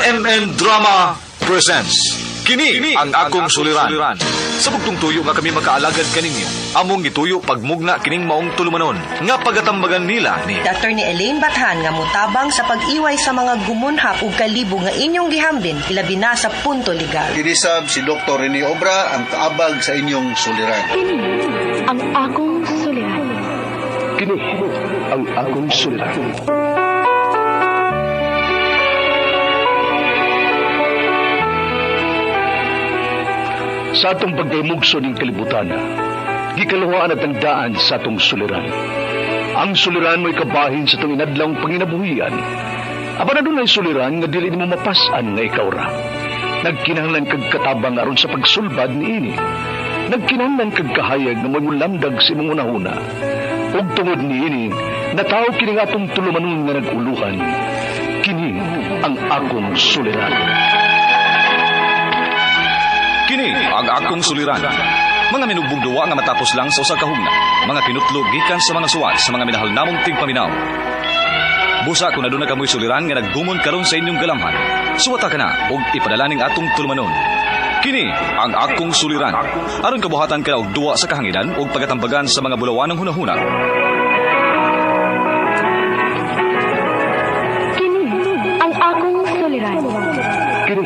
RMN Drama presents Kini ang akong suliran. Sa bugtong tuyo nga kami makaalagad kaninyo. Among gituyo pagmugna kining maong tulumanon nga pagatambagan nila ni Attorney Elaine Bathan nga motabang sa pag-iway sa mga gumunhap ug kalibo nga inyong gihambin ilabi na sa punto legal. Kinisab si Dr. Rene Obra ang kaabag sa inyong suliran. Kini ang akong suliran. Kini ang akong suliran. Sa atong pagdaymugso ning kalibutan, gikaluhaan at ang daan sa atong suliran. Ang suliran mo'y kabahin sa atong inadlawng panginabuhian. Apan adunay suliran nga dili nimo mapas-an nga ikaw ra. Nagkinahanglan kag katabang aron sa pagsulbad niini. Nagkinahanglan kag kahayag nga mo'y mulamdag sa imong hunahuna. Ug tungod niini, natawo kini nga atong tulumanon nga nag-uluhan. Kini ang akong suliran. Kini ang akong suliran. Mga minugbong duwa nga matapos lang sa usa ka hugna. Mga pinutlo gikan sa mga suwat sa mga minahal namong tigpaminaw. Busa kung aduna kamoy suliran nga nagdumon karon sa inyong galamhan. Suwata ka na og ipadala ning atong tulumanon. Kini ang akong suliran. Aron kabuhatan ka og duwa sa kahanginan ug pagatambagan sa mga bulawanong hunahuna. Kini ang akong suliran. Kini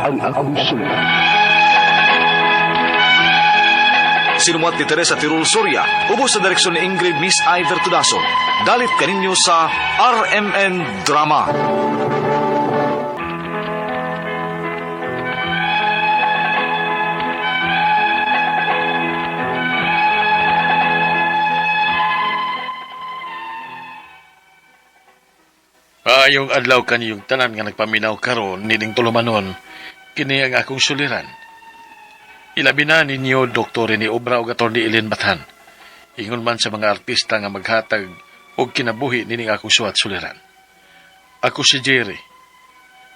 ang akong suliran. Sinumuat ni Teresa Tirul Soria, ubos sa direksyon ni Ingrid Miss Iver Tudaso. Dalit kaninyo sa RMN Drama. Maayong adlaw kaniyong tanan nga nagpaminaw karon nining tulumanon, kini ang akong suliran. Ilabi na ninyo Dr. Rene Obra ug Atty. Ellen Bathan. Ingon man sa mga artista nga maghatag og kinabuhi nining akong suwat suliran. Ako si Jerry,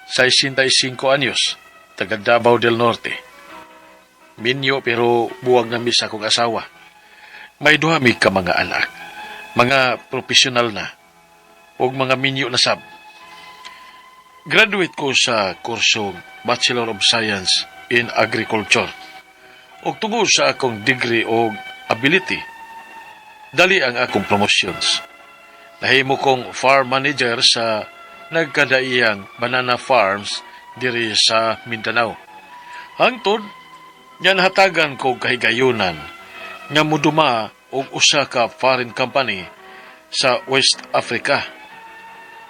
65 anyos, taga Davao del Norte. Minyo pero buwag na mi sa akong asawa. May duha mi ka mga anak, mga profesional na og mga minyo na sab. Graduate ko sa kurso Bachelor of Science in Agriculture. Og tungod sa akong degree og ability, dali ang akong promotions. Nahimo kong farm manager sa nagkadaiyang banana farms diri sa Mindanao. Hangtod, nga nahatagan ko kahigayunan nga muduma og usa ka foreign company sa West Africa.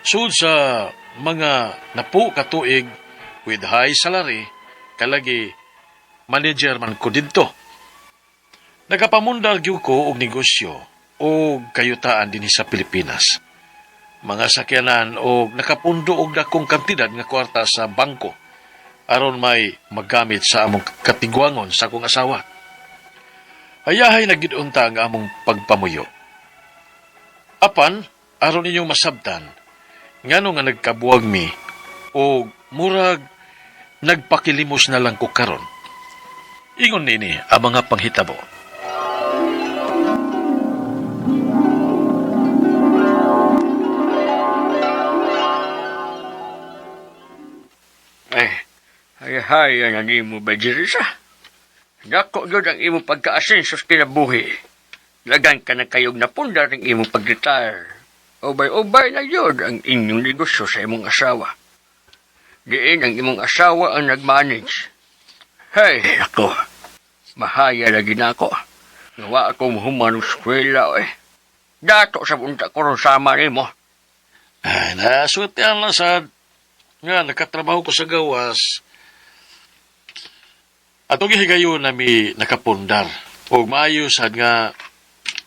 Sud sa mga napu ka tuig with high salary, kalagi manager man ko didto. Nagapamundar gyud ko og negosyo o kayutaan dinhi sa Pilipinas. Mga sakyanan og nakapundo og dakong kantidad nga kwarta sa bangko aron may magamit sa among katigwangon sa akong asawa. Hayahay na gid unta ang among pagpamuyo. Apan, aron inyong masabtan, ngano nga nagkabuwag mi o murag nagpakilimos na lang ko karon. Ingon nini ang mga panghitabo. Eh, hay-hay ang imo ba, Jerisa? Dako gyud ang imong pagka-asenso sa kinabuhi. Lagan ka na kayog napundar ang imong pag-retire. Ubay-ubay na yun ang inyong negosyo sa imong asawa. Diin ang imong asawa ang nag-manage. Hey, ako. Mahaya lagi na ako. Nawa ako muhuman og eskwela, eh. Dato sa punta ko ron sama nimo. Ay, naswertehan lang sa nga nakatrabaho ko sa gawas. Atong higayon na mi nakapundar. Og maayo sad nga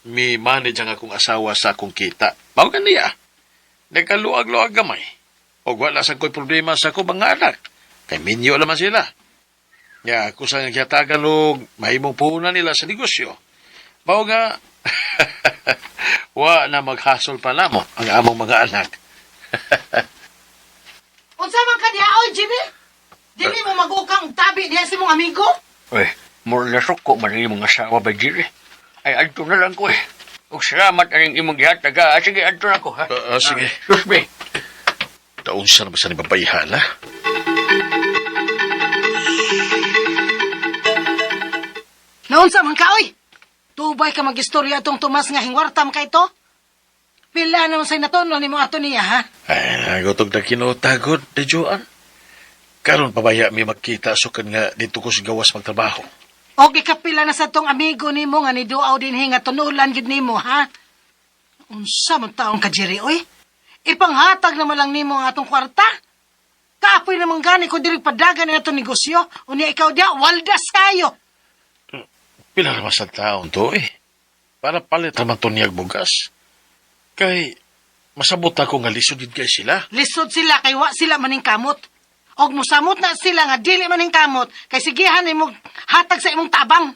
mi manage ang akong asawa sa akong kita. Mao ganiya. Nagkaluag-luag gamay. Og wala sa ko'y problema sa akong mga anak. Kay minyo naman sila. Nga ako sa gihatagan og mahimong puhunan nila sa negosyo. Mao nga wa na maghasol pa namo ang among mga anak. Unsa man ka diha, oy, Jimmy? Dili mo magukang tabi diha sa imong amigo? Eh, mura na suko man ang imong asawa ba, Jerry? Ay, adto na lang ko eh. Ug salamat aning imong gihatag. Ah, sige, adto na ko, ha? Sige. Excuse me. Taon siya naman sa ni babayhan, ha? Naunsa man ka, oy? Tubay ka mag-istorya atong Tomas nga hingwarta man kay to? Pila naman sa'y natunon nimo ato niya, ha? Ay, nagutog na kinutagod, de Joan. Karon pabaya mi magkita sukad nga dito ko sa gawas magtrabaho. Og ikapila na sa tong amigo nimo nga niduaw dinhi nga tunulan gyud nimo, ha? Unsa man taong ka, Jerry, oy? Ipanghatag naman lang nimo ang atong kwarta. Kaapoy naman gani kung dili padagan na atong negosyo. Unya ikaw diya, waldas kayo. Pila naman sa taon to eh. Para palit naman to niyag bugas. Kay, masabot ako nga lisod yun kay sila. Lisod sila kay wa sila maning kamot. Og musamot na sila nga dili maning kamot kay sigihan nimo hatag sa imong tabang.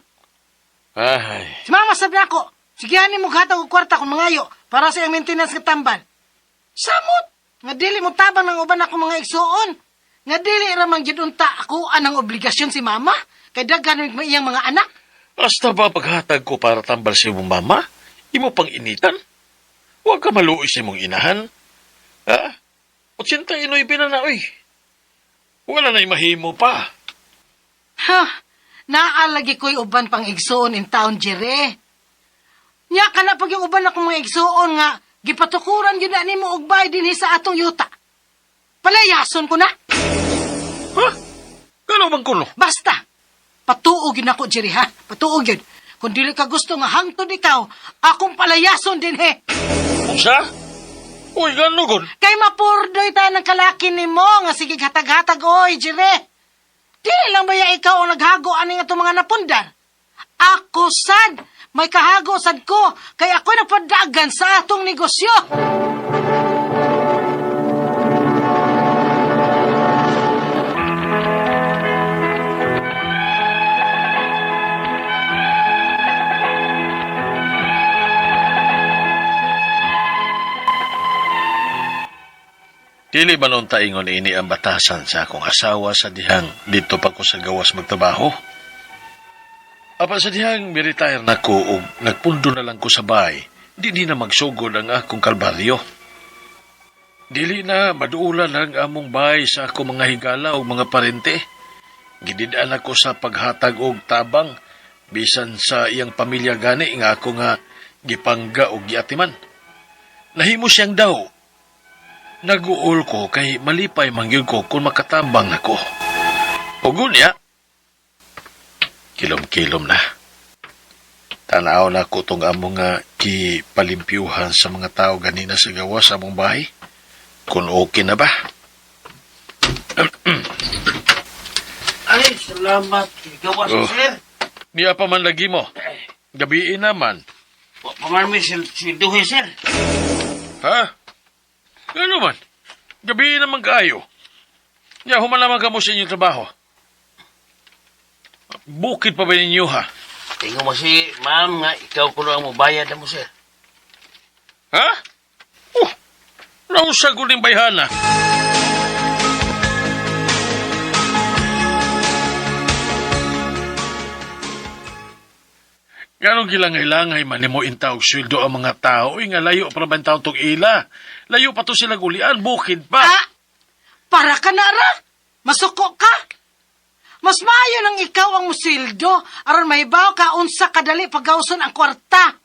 Ay, Si mama sabi ako, sigihan nimo hatag og kwarta kung mangayo para sa iyang maintenance nga tambal. Samot nga dili mo tabang ng uban ako mga igsuon. Nga dili ra man gyud unta ako ang obligasyon si mama kay daghan man iyang mga anak. hasta ba paghatag ko para tambal sa imong mama? Imo pang initan? Huwag ka maluoy sa imong inahan. Ha? 89 na na, oy. Wala na mahimo pa. Ha, naalagi ko'y uban pang igsuon in town, Jere. Nya ka na pag yung uban akong mga igsuon nga, gipatukuran yun na nimo og bay dinhi sa atong yuta. Palayason ko na. Ha? Gano bang kuno? Basta, patuog yun ako, Jerry, ha? Patuog yun. Kung dili ka gusto nga hangtod ikaw, akong palayason dinhi. Unsa? Uy, gano gon? Kay mapurdoy ta ng kalaki nimo nga sige hatag-hatag oy, Jere. Dili lang baya ikaw ang naghago ani nga itong mga napundar. Ako sad, may kahago sad ko, kay ako nagpadagan sa atong negosyo. Dili ba noon taingon ini ang batasan sa akong asawa sa dihang dito pa ko sa gawas magtrabaho? Apan sa dihang mi-retire na ko og nagpundo na lang ko sa bahay, di na magsugod ang akong kalbaryo. Dili na maduulan ang among bahay sa akong mga higala o mga parente. Gididaan ako sa paghatag og tabang bisan sa iyang pamilya gani nga ako nga gipangga og giatiman. Nahimo siyang daw. Naguol ko kay malipay mangyud ko kung makatabang nako. Ug unya, kilom-kilom na. Tanaw na ko tong among nga gipalimpyuhan sa mga tao ganina sa gawas sa among bahay. Kung okay na ba? Ay, salamat. Gawas, Oh. sir. Niya pa man lagi mo. Gabiin naman. Wa pa man mi silduhi, sir. Ha? Ano man? Gabiin naman kaayo. Nya, human naman ka mo sa inyong trabaho. Bukid pa ba ninyo ha? Tingnan mo si ma'am nga ikaw kuno ang mobayad na mo, sir. Ha? Oh, nausag ko ng bayhana. Ganong gilangay-langay man nimo intawag sweldo ang mga tao, uy nga layo pa naman taon tong ila. Layo pa to sila gulian, bukid pa. Ah, para ka na ra. Masuko ka. Mas maayo nang ikaw ang musildo aron mahibaw ka unsa kadali pagawson ang kwarta.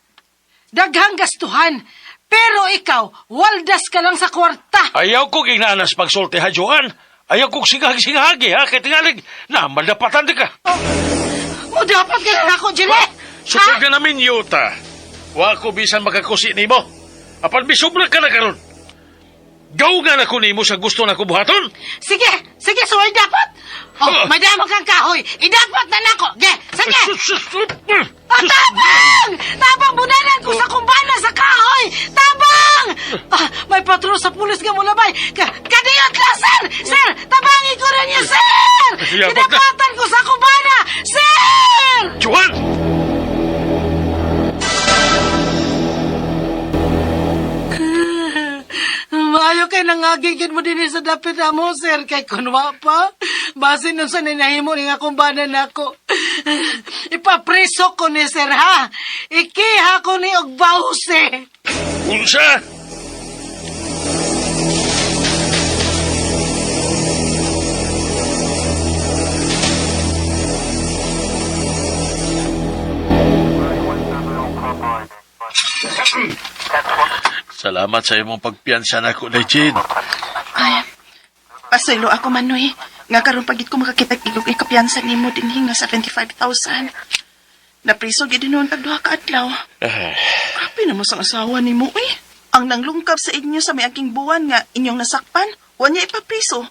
Daghang gastuhan, pero ikaw waldas ka lang sa kwarta. Ayaw ko ginanas pagsulti ha, Joan. Ayaw ko singag-singagi ha, kay tingalig na madapatan di ka. Mo dapat ka na ako, Jere. Sukod ka namin, yuta. Wa ko bisan makakusi nimo. Apan bisubra ka na karon. Gaw nga na ko nimo sa gusto na ko buhaton. Sige, sige, suway dapat. Oh, may damang kang kahoy. Idapat na nako. Ge, sige. Sus, sus, sus. Ah, tabang! Tabang, bunanan ko sa kumbana sa kahoy! Tabang! Ah, may patrol sa pulis nga mulabay. Kadiyot lang, sir! Sir, tabangin ko na niya, sir! Yabag na. Kinapatan ko sa kumbana! Sir! Juan! Maayo kay nangagigid mo din sa dapit na mo, sir. Kay kunwa pa, basin nun sa ninahimo ni nga kumbana nako. Ipapreso ko ni sir, ha? Ikiha ko ni og bawse. Unsa? Salamat sa imong pagpiyansa nako, Day Jane. Ay, pasaylo ako, Manoy. Nga karon pagit ko makakita ilog ay kapiyansa nimo dinhi nga 75,000. Napriso gid noon tag duha ka adlaw. Ah, Grabe na mo sang asawa nimo eh. Ang nanglungkab sa inyo sa miaging buwan nga inyong nasakpan, wa niya ipapriso.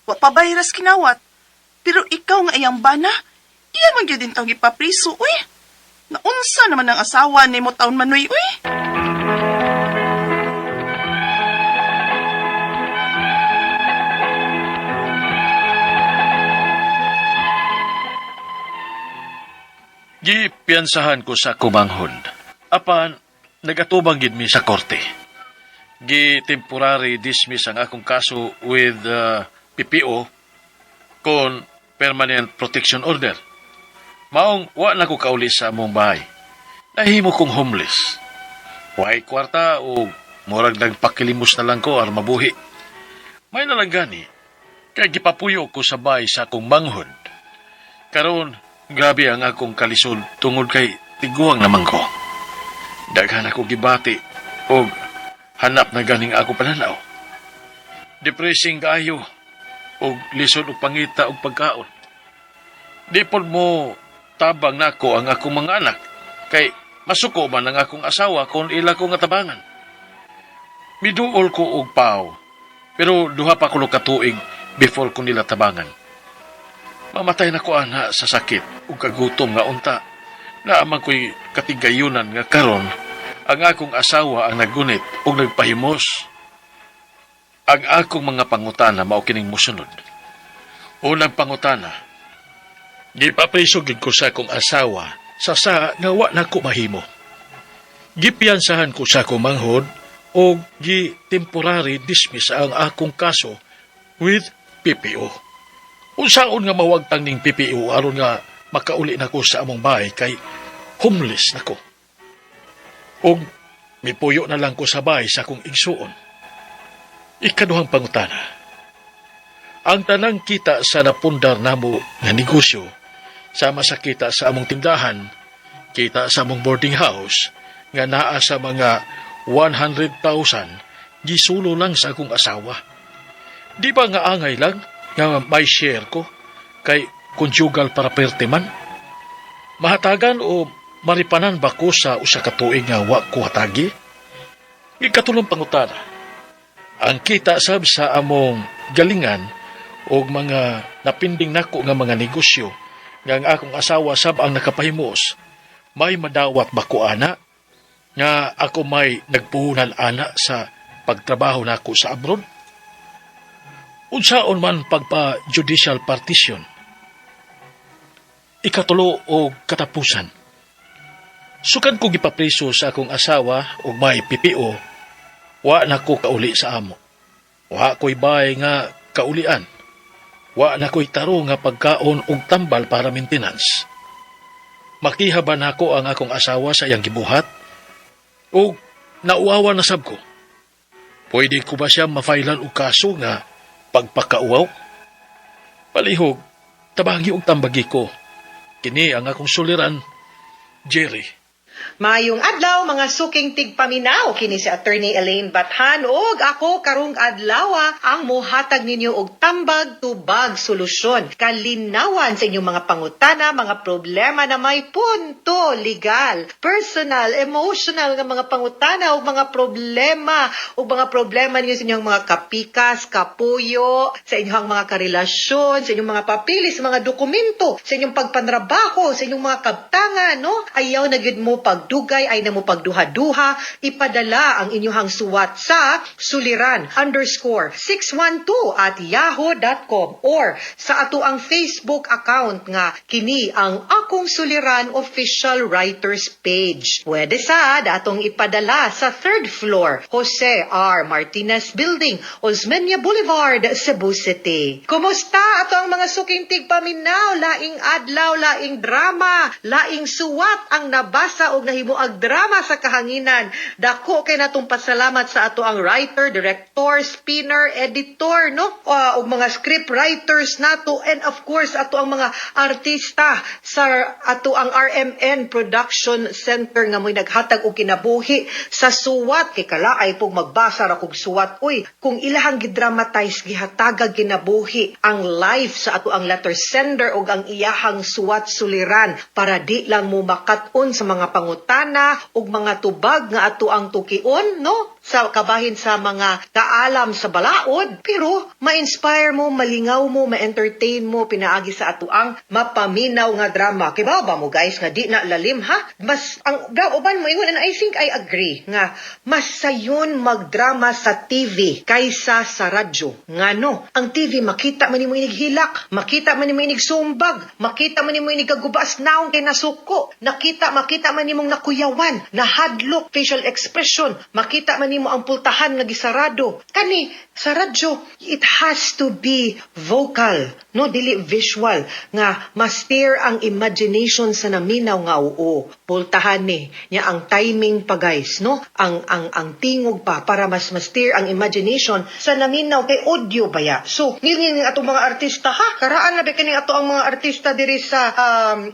Wa pa bayras kinawat. Pero ikaw nga iyang bana, iya man gyud tawng ipapriso uy. Naunsa naman ang asawa nimo taon Manoy uy. Gipiyansahan ko sa kumanghon. Apan, nagatubang gid mi sa korte. Gi-temporary dismiss ang akong kaso with PPO kon permanent protection order. Maong wa na ko kauli sa among bahay. Nahimo kong homeless. Way kwarta o murag nagpakilimos na lang ko aron mabuhi. May nalang gani, kay gipapuyo ko sa bahay sa akong manghod. Karon, grabe ang akong kalisod tungod kay tiguang naman ko. Daghan ako gibati og hanap na ganing ako pananaw. Depressing kaayo og lisod og pangita og pagkaon. Di pod mo tabang nako ang akong mga anak kay masuko man ang akong asawa kung ila ko nga tabangan. Miduol ko og paw, pero duha pa ko ka tuig before ko nila tabangan. Mamatay na ko ana sa sakit ug kagutom nga unta. Naaman ko'y katigayunan nga karon ang akong asawa ang nagunit ug nagpahimos. Ang akong mga pangutana mao kining mosunod. Unang pangutana, gipapriso gid ko sa akong asawa sa nga wa na ko mahimo. Gipiyansahan ko sa akong manghod og gi temporary dismiss ang akong kaso with PPO. Unsaon nga mawagtang ning PPO aron nga makauli na ko sa among bahay kay homeless na ko. Og mipuyo na lang ko sa bahay sa akong igsuon. Ikaduhang pangutana. Ang tanang kita sa napundar namo nga negosyo, sama sa kita sa among tindahan, kita sa among boarding house, nga naa sa mga 100,000, gisulo lang sa akong asawa. Di ba nga angay lang nga may share ko kay conjugal property man? Mahatagan o maripanan ba ko sa usa ka tuig nga wa ko hatagi? Ikatulong pangutana. Ang kita sab sa among galingan og mga napinding nako nga mga negosyo nga ang akong asawa sab ang nakapahimos, may madawat ba ko ana nga ako may nagpuhunan ana sa pagtrabaho nako sa abroad? Unsaon man pagpa judicial partition? Ikatulo o katapusan. Sukan ko gipapriso sa akong asawa og may PPO, wa na ko kauli sa amo. Wa ko'y bahay nga kaulian. Wa na ko'y taro nga pagkaon og tambal para maintenance. Makiha ba nako ang akong asawa sa iyang gibuhat? O nauawa na sab ko? Pwede ko ba siya mafailan og kaso nga pagpakauaw? Palihog, tabangi og tambagi ko. Kini ang akong suliran, Jerry. Mayong adlaw mga suking tigpaminaw, kini si Attorney Elaine Bathan ug ako karong adlaw ang mohatag ninyo og tambag tubag solusyon kalinawan sa inyong mga pangutana, mga problema na may punto legal, personal, emotional nga mga pangutana ug mga problema ug mga problema ninyo sa inyong mga kapikas, kapuyo, sa inyong mga karelasyon, sa inyong mga papilis, mga dokumento, sa inyong pagpanrabaho, sa inyong mga kabtangan, no? Ayaw na gyud mo pagdugay, ay na mo pagduha-duha, ipadala ang inyong suwat sa suliran_612@yahoo.com or sa ato ang Facebook account nga kini ang Akong Suliran Official Writers Page. Pwede sa atong ipadala sa 3rd floor, Jose R. Martinez Building, Osmeña Boulevard, Cebu City. Kumusta ato ang mga suking tigpaminaw, laing adlaw, laing drama, laing suwat ang nabasa og nahimuag drama sa kahanginan. Dako kay natong pasalamat sa ato ang writer, director, spinner, editor, no? Og mga script writers nato and of course ato ang mga artista sa ato ang RMN Production Center nga mo'y naghatag og kinabuhi sa suwat. Kay kalaay pug magbasa ra kog suwat, uy, kung ilahang gidramatize, gihatagag kinabuhi ang life sa ato ang letter sender og ang iyahang suwat suliran para di lang mo makat-on sa mga pangutana ug mga tubag nga ato ang tukion, no, sa kabahin sa mga kaalam sa balaod, pero ma-inspire mo, malingaw mo, ma-entertain mo pinaagi sa ato ang mapaminaw nga drama. Kay ba mo, guys, nga di na lalim ha, mas ang uban mo ingon, and I think I agree, nga mas sayon magdrama sa TV kaysa sa radyo. Ngano? Ang TV, makita man nimo inighilak, makita man nimo inigsumbag, makita man nimo inigagubas naong kay nasuko, nakita makita man nimong nakuyawan, nahadlok, facial expression, makita man nimo ang pultahan nga gisarado. Kani sa radyo, it has to be vocal, no, dili visual, nga ma-steer ang imagination sa naminaw nga oo, pultahan ni niya, ang timing pa, guys, no, ang tingog pa para mas ma-steer ang imagination sa naminaw kay audio baya. So ngil atong mga artista ha, karaan na ba kini ato ang mga artista diri sa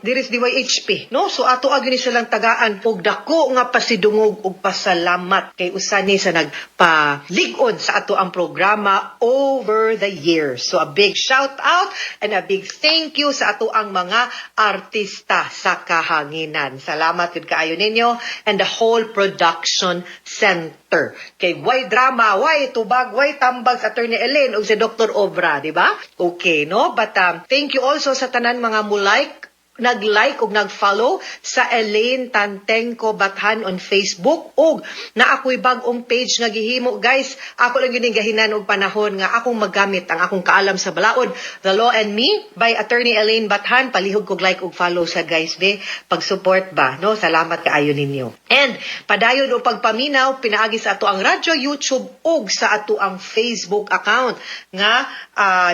DYHP, no? So ato agi ni silang tagaan og dako nga pasidungog og pasalamat kay usa ni sa nagpalig-on sa ato ang programa over the years. So a big shout out and a big thank you sa ato ang mga artista sa kahanginan. Salamat gud kaayo ninyo and the whole production center. Kay way drama, way tubag, way tambag sa Attorney Ellen ug si Dr. Obra, di ba? Okay, no? But thank you also sa tanan mga mo like, nag-like ug nag-follow sa Elaine Tantengco Bathan on Facebook ug na ako'y bag-ong page nga gihimo, guys. Ako lang yun yung gahinan og panahon nga akong magamit ang akong kaalam sa balaod, The Law and Me by Attorney Elaine Bathan. Palihog kog like ug follow sa, guys, be pag-support ba, no? Salamat kaayo ninyo and padayon og pagpaminaw pinaagi sa ato ang radyo, YouTube ug sa ato ang Facebook account nga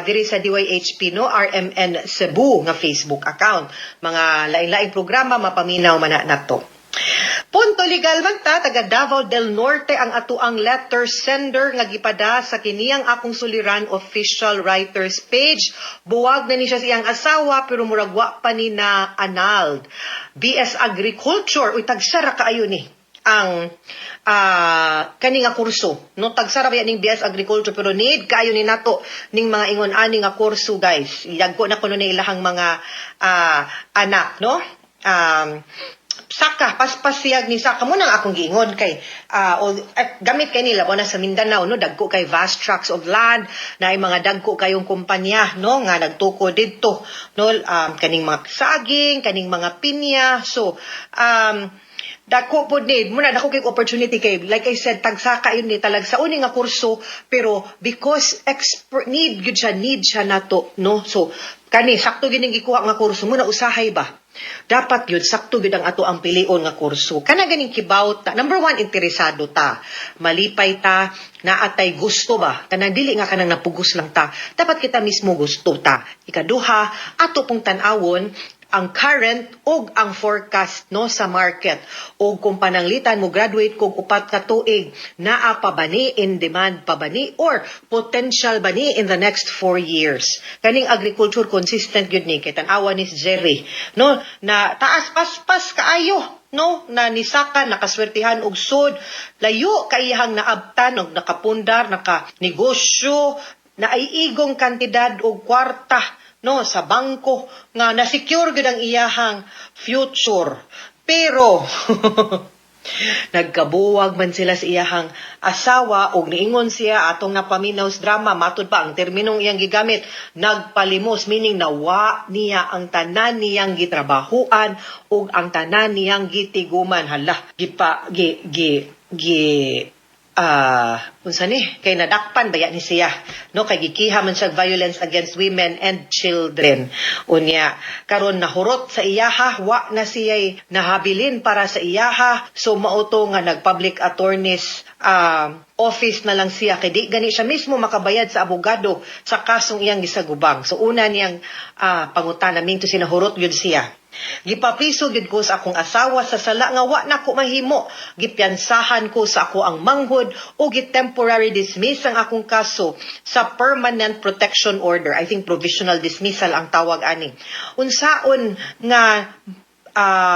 diri sa DYHP, no, RMN Cebu nga Facebook account. Mga lain-laing programa mapaminaw man na nato. Punto legal man ta, taga Davao del Norte ang ato ang letter sender nga gipada sa kiniyang akong suliran official writers page. Buwag na ni siya sa iyang asawa pero murag wa pa ni na annulled. BS Agriculture, uy, tagsara kaayo ni ang kani nga kurso, no? Tagsara ba ning BS Agriculture, pero need kaayo ni nato ning mga ingon ani nga kurso, guys. Yagko na kuno ni ilahang mga anak, no? Saka paspas siyag ni saka mo nang akong giingon kay gamit kay nila na sa Mindanao, no? Dagko kay vast tracts of land na ay mga dagko kayong kumpanya, no, nga nagtuko didto, no, kaning mga saging, kaning mga pinya. So dako pod ni muna, dako kay opportunity kay, like I said, tagsaka yun ni talag sa uni nga kurso, pero because expert need gyud siya, need siya nato, no? So kani sakto gining gikuha nga kurso mo na usahay ba, dapat yun sakto gyud ang ato ang pilion nga kurso. Kana ganing kibaw ta, number one, interesado ta, malipay ta, naatay gusto ba, kanang dili nga kanang napugos lang ta, dapat kita mismo gusto ta. Ikaduha, ato pong tan-awon ang current ug ang forecast, no, sa market ug kung pananglitan mo graduate kog 4 ka tuig, naa pa ba ni, in demand pa ba ni, or potential ba ni in the next 4 years. Kaning agriculture, consistent gyud ni kay tan-awa ni si Jerry, no, na taas paspas kaayo, no, na nisaka, nakaswertihan og sud layo kaiyahang naabtan og nakapundar, naka negosyo na ay igong kantidad og kwarta, no, sa bangko nga na-secure gyud ang iyahang future, pero nagkabuwag man sila sa iyahang asawa og niingon siya atong napaminaw sa drama, matud pa ang terminong iyang gigamit, nagpalimos, meaning nawa niya ang tanan niyang gitrabahuan ug ang tanan niyang gitiguman. Hala, gipa gi gi gi unsa ni kay nadakpan baya ni siya, no, kay gikiha man siya violence against women and children. Unya karon nahurot sa iyaha, wa na siya nahabilin para sa iyaha. So mao to nga nag public attorneys office na lang siya kay di gani siya mismo makabayad sa abogado sa kasong iyang gisagubang. So una niyang pangutana, minto sinahurot gyud siya. Gipapriso gyud ko sa akong asawa sa sala nga wa na ko mahimo. Gipiansahan ko sa ako ang manghod o gi-temporary dismiss ang akong kaso sa permanent protection order. I think provisional dismissal ang tawag ani. Unsaon nga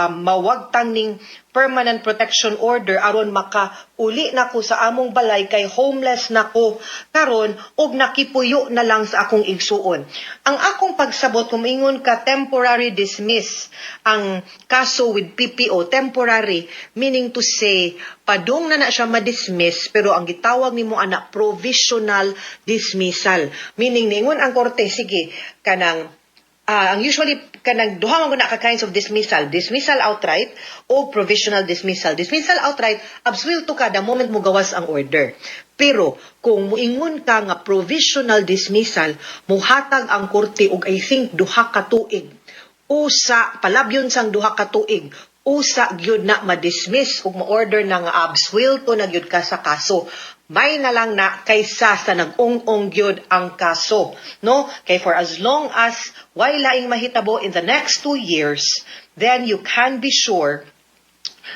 mawagtang ning permanent protection order aron makauli na ko sa among balay kay homeless na ko karon og nakipuyo na lang sa akong igsuon? Ang akong pagsabot, kung ingon ka temporary dismiss ang kaso with PPO, temporary meaning to say padung na na siya ma-dismiss, pero ang gitawag nimo ana provisional dismissal, meaning niingon ang korte, sige, kanang ang usually kanang duha man gud na ka kinds of dismissal: dismissal outright o provisional dismissal. Dismissal outright, absuelto ka the moment mo gawas ang order. Pero kung muingon ka nga provisional dismissal, muhatag ang korte og, I think, 2 ka tuig, usa palabyon sang 2 ka tuig, usa gyud na ma-dismiss ug ma-order na nga absuelto na gyud ka sa kaso. May na lang na kaysa sa nag-ung-ong gyud ang kaso, no? Kay for as long as way laing mahitabo in the next 2 years, then you can be sure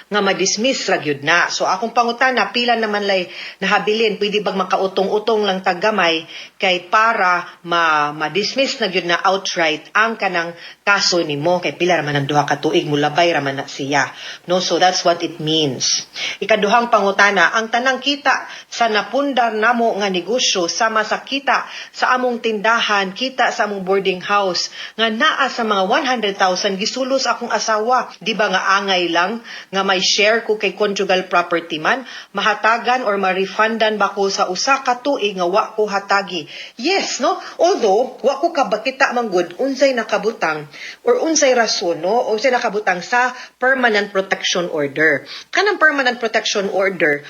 nga ma-dismiss ra gyud na. So akong pangutana, pila naman lay nahabilin? Pwede bag makautong-utong lang taggamay kay para ma ma-dismiss na gyud na outright ang kanang kaso nimo, kay pila ra man ang 2 ka tuig, mulabay ra man na siya, no? So that's what it means. Ikaduhang pangutana, ang tanang kita sa napundar namo nga negosyo sama sa kita sa among tindahan, kita sa among boarding house nga naa sa mga 100,000, gisulos akong asawa. Di ba nga angay lang nga may share ko kay conjugal property man? Mahatagan or ma-refundan ba ko sa 1 ka tuig nga wa ko hatagi? Yes, no? Although wa ko kabakita man gud unsay nakabutang or unsay rason, no, unsay nakabutang sa permanent protection order. Kanang permanent protection order,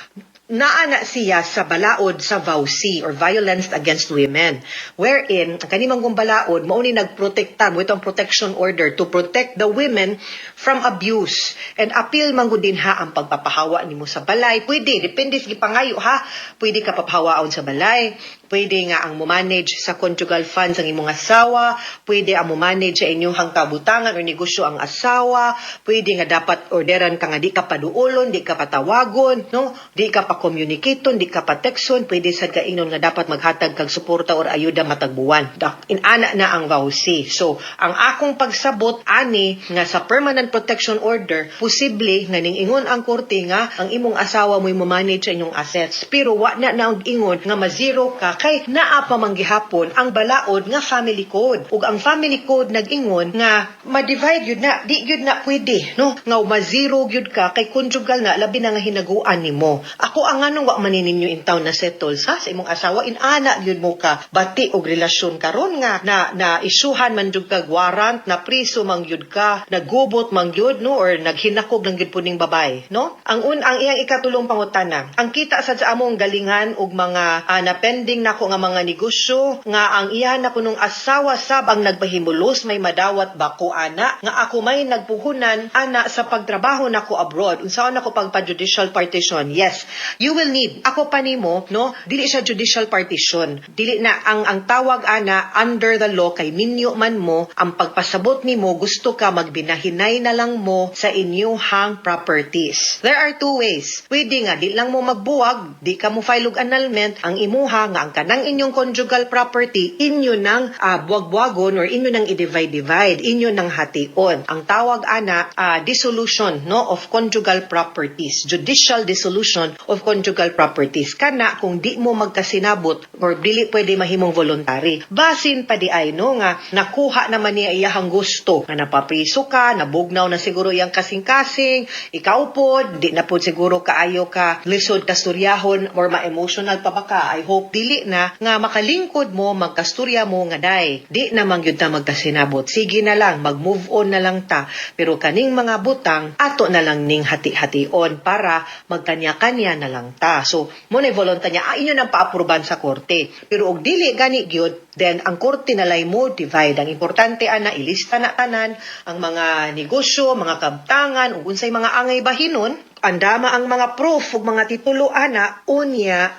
naa na siya sa balaod sa VAWC or Violence Against Women, wherein ang kani man balaod mao ni nagprotektar mo itong protection order to protect the women from abuse, and appeal man gud din ha ang pagpapahawa nimo sa balay. Pwede, depende sa gipangayo ha. Pwede ka papahawaon sa balay, pwede nga ang mo-manage sa conjugal funds ang imong asawa, pwede ang mo-manage sa inyong kabutangan or negosyo ang asawa, pwede nga dapat orderan ka nga di ka paduolon, di ka patawagon, no, di ka pa-communicaton, di ka pa-texton, pwede sad ka ingnon nga dapat maghatag kag suporta or ayuda matag buwan. Inana na ang VAWC. So, ang akong pagsabot ani nga sa permanent protection order, posible nga ning ingon ang korte nga ang imong asawa mo'y mo-manage sa inyong assets. Pero wa na na ang ingon nga ma-zero ka kay naa pa man gihapon ang balaod nga family code. Ug ang family code nag-ingon nga ma-divide yun na, di yun na pwede, no? Nga ma-zero gyud ka kay conjugal na, labi na nga hinaguan nimo. Ako ang anong wa man ni ninyo in town na settle sa imong asawa, inana gyud mo ka bati og relasyon karon nga na na isyuhan man jud kag warrant, na priso man gyud ka, nagubot man gyud, no, or naghinakog lang gyud puning babay, no? Ang iyang ikatulong pangutana, ang kita sad sa among galingan og mga na pending nako nga mga negosyo nga ang iya na kunong asawa sab ang nagpahimulos, may madawat ba ko ana nga ako may nagpuhunan ana sa pagtrabaho nako abroad? Unsaon nako pagpa-judicial partition? Yes, you will need, ako pa nimo, no, dili siya judicial partition, dili na ang tawag ana under the law kay minyo man mo. Ang pagpasabot nimo, gusto ka magbinahinay na lang mo sa inyuhang properties. There are two ways. Pwede nga di lang mo magbuwag, di ka mo file og annulment, ang imuha nga ang kanang inyong conjugal property inyo nang buwag-buwagon or inyo nang i-divide-divide, inyo nang hation. Ang tawag ana dissolution, no, of conjugal properties, judicial dissolution of conjugal properties. Kana kung di mo magkasinabot or dili pwede mahimong voluntary. Basin pa di ay, no, nga nakuha naman niya iyahang gusto nga napapriso ka, nabugnaw na siguro iyang kasing-kasing, ikaw pod di na pod siguro kaayo ka lisod kasturyahon or ma-emotional pa ba ka, I hope dili na, nga makalingkod mo, magkasturya mo nga, "Day, di na man gyud ta magkasinabot, sige na lang, mag-move on na lang ta, pero kaning mga butang ato na lang ning hati-hation para magkanya-kanya na lang ta." So mo na voluntary niya, inyo nang paapruban sa korte. Pero og dili gani gyud, then ang korte na lay mo divide. Ang importante ana, ilista na tanan ang mga negosyo, mga kabtangan ug unsay mga angay bahinon. Andama ang mga proof ug mga titulo ana, unya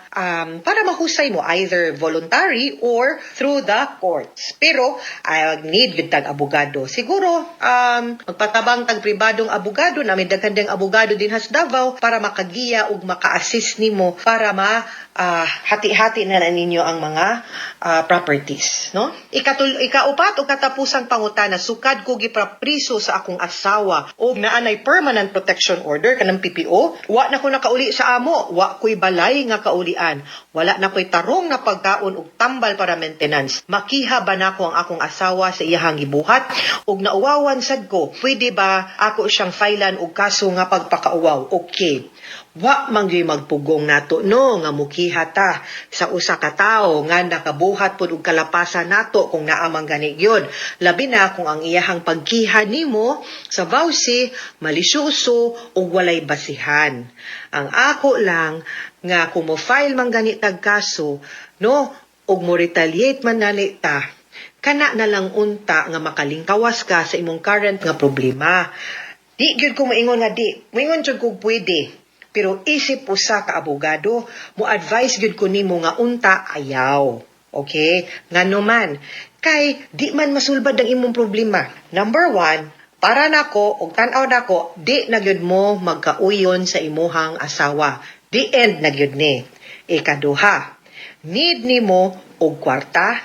para mahusay mo either voluntary or through the courts. Pero I need gyud tag abogado. Siguro magpatabang tag pribadong abogado na may daghan ding abogado din sa Davao para makagiya ug maka-assist nimo para ma hati-hati na ninyo ang mga properties, no? Ikaupat o katapusang pangutana, sukad ko gipapriso sa akong asawa og naa nay permanent protection order, kanang PPO, wa na ko nakauli sa amo, wa ko'y balay nga kaulian, wala na ko'y tarong na pagkaon ug tambal para maintenance. Makiha ba nako ang akong asawa sa iyahang gibuhat? Ug nauwawan sad ko, pwede ba ako siyang filean og kaso nga pagpakauwaw? Okay. Wa man gyud magpugong nato, no, nga mukiha ta sa usa ka tawo nga nakabuhat pud og kalapasan nato kung naa man gani gyud. Labi na kung ang iyahang pagkiha nimo sa VAWC malisyoso ug walay basihan. Ang ako lang nga kung mo file man gani tag kaso, no, ug mo retaliate man gani ta, kana na lang unta nga makalingkawas ka sa imong current nga problema. Di gyud ko moingon nga di, moingon jud kog pwede. Pero isip usa ka abogado, mo advise gyud ko nimo nga unta ayaw. Okay? Ngano man, kay di man masulbad ang imong problema. Number one, para nako og tan-aw nako, di na gyud mo magkauyon sa imuhang asawa. The end na gyud ni. Ikaduha, need nimo og kwarta,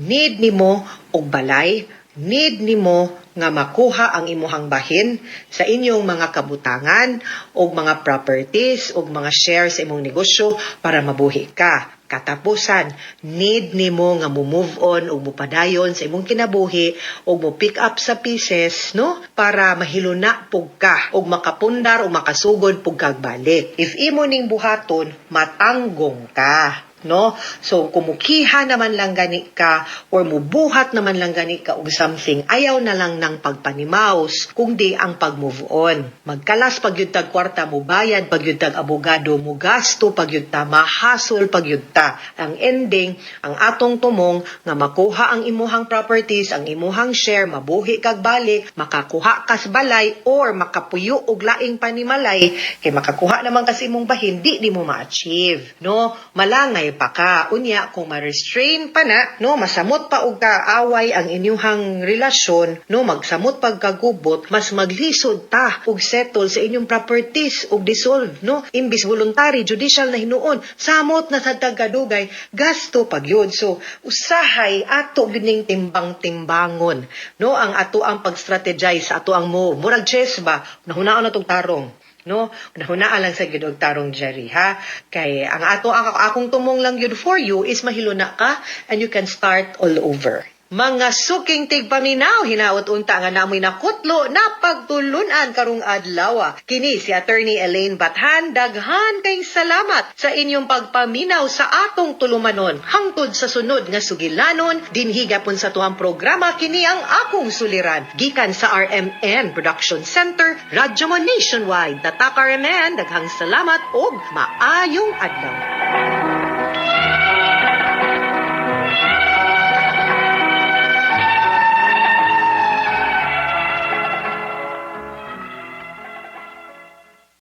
need nimo og balay, need nimo nga makuha ang imuhang bahin sa inyong mga kabutangan og mga properties og mga shares sa imong negosyo para mabuhi ka. Katapusan, need nimo nga mo move on ug mopadayon sa imong kinabuhi ug mo pick up sa pieces, no, para mahiluna pug ka ug makapundar o makasugod pug kag balik. If imo ning buhaton, matanggong ka, no? So kumukiha naman lang gani ka or mubuhat naman lang gani ka og something, ayaw na lang ng pagpanimaus kung di ang pag-move on. Magkalas pag yun tag kwarta, mo bayad pag yun tag abogado, mo gasto pag yun ta, mahasol pag yun ta. Ang ending, ang atong tumong nga makuha ang imuhang properties, ang imuhang share, mabuhi kag balik, makakuha kas balay or makapuyo og laing panimalay kay makakuha naman kasi imong bahin, di nimo ma-achieve, no? Malangay pa ka. Unya kung ma-restrain pa na, no, masamot pa og kaaway ang inyuhang relasyon, no, magsamot pagkagubot, mas maglisod ta og settle sa inyong properties og dissolve, no, imbis voluntary judicial na hinuon, samot na sa tagkadugay, gasto pag yun. So usahay ato gyud ning timbang-timbangon, no, ang ato ang pag-strategize sa ato ang move. Murag chess ba, nahunaon na tong tarong, no? Nahunaan lang sa gyud og tarong, Jerry, ha, kay ang ato ang akong tumong lang gyud for you is mahiluna ka and you can start all over. Mga suking tigpaminaw, hinaot unta nga namoy nakutlo na pagtulunan karong adlaw. Kini si Attorney Elaine Bathan, daghan kay salamat sa inyong pagpaminaw sa atong tulumanon. Hangtod sa sunod nga sugilanon, dinhi gapon sa tuang programa, kini ang Akong Suliran. Gikan sa RMN Production Center, Radyo Mo Nationwide. Tatak RMN, daghang salamat og maayong adlaw.